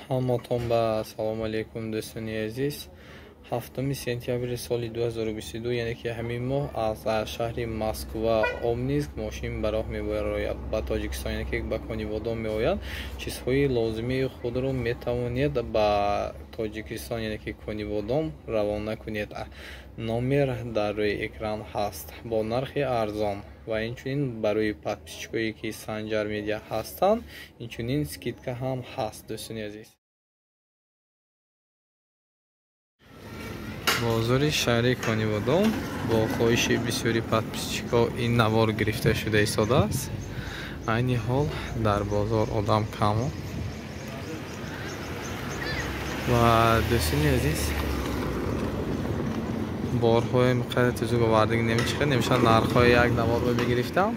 Ҳаматон ба салому алейкум, дӯстони азиз. 7 сентябри соли 2022, яъне ки ҳамин моҳ, аз шаҳри Москва Обнинск мошин ба роҳ мебарояд ба Тоҷикистон, яъне ки ба Конибодом меояд. Чизҳои лозимии худро метавонед ба Тоҷикистон, яъне ки Конибодом, равона кунед. Номер дар рӯи экран ҳаст, бо нархи арзон ва инчунин барои подписчикое ки Санҷар Медиа ҳастанд, инчунин скидка ҳам ҳаст, дӯстони азиз. Бозори шаҳри Конибодом бо хоҳиши бисёри подписчикҳо ин навор гирифта шуда истодааст. Айни ҳол дар бозор одам камо. Ва дӯстони азиз, борҳои қадр тузук овардагӣ намечиқад, намешавад нархҳои як наворро мегирифтам.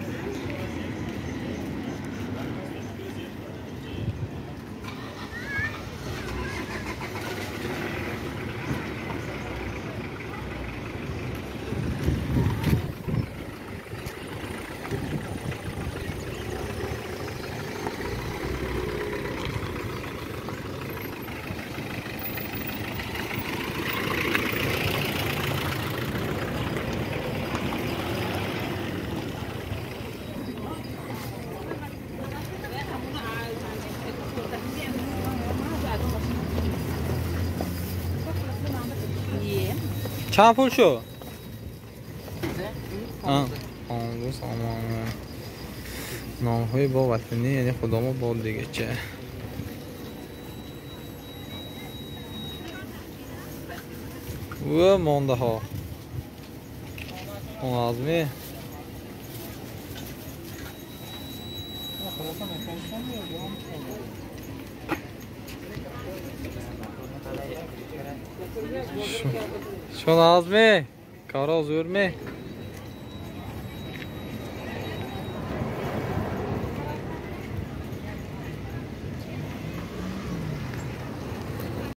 Чанд пул шуд? 15 сомон. Нонҳои бо ватанӣ, яъне худомо бо дигача. Ӯ мондаҳо. Азми? Шон азми? Кара зӯрми?